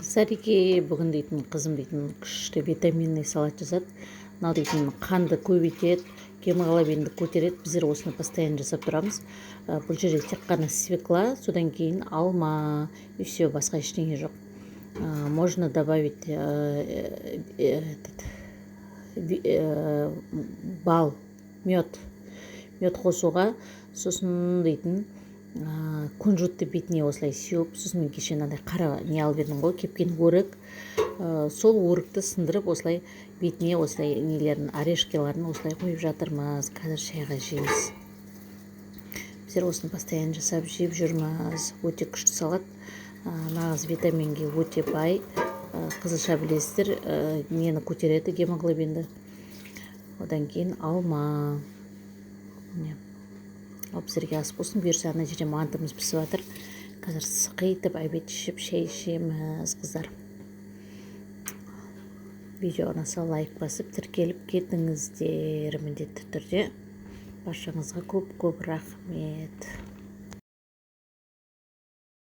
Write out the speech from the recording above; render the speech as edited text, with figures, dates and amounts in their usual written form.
Сәрике бүгін дейтін, қызым дейтін, күшті витаминный салат жасады. Мынау дейтін қанды көбейтеді, гемоглобинді көтереді. Біздер осыны постоянно жасап тұрамыз. Бұл жерде тек қана свекла, содан кейін алма, и все, басқа ештеңе жоқ. Можно добавить этот бал, мед, мед қосуға. Сосын дейтін кунжутты бетіне осылай сеуіп, сосын мен кеше мынандай қара не алып едім ғой, кепкен өрік, сол өрікті сындырып, осылай бетіне осылай нелерін, орешкиларын осылай қойып жатырмыз. Қазір шайға жейміз. Біздер осыны постоянно жасап жеп жүрміз. Өте күшті салат, нағыз витаминге өте бай. Қызылша, білесіздер, нені көтереді? Гемоглобинді. Одан кейін алма. Міне, ал біздерге ас болсын. Бұйырса, ана жерде мантымыз пісіп жатыр. Қазір сықитып обед ішіп, шай ішеміз. Қыздар, видео ұнаса, лайк басып, тіркеліп кетіңіздер міндетті түрде. Баршаңызға көп көп рахмет.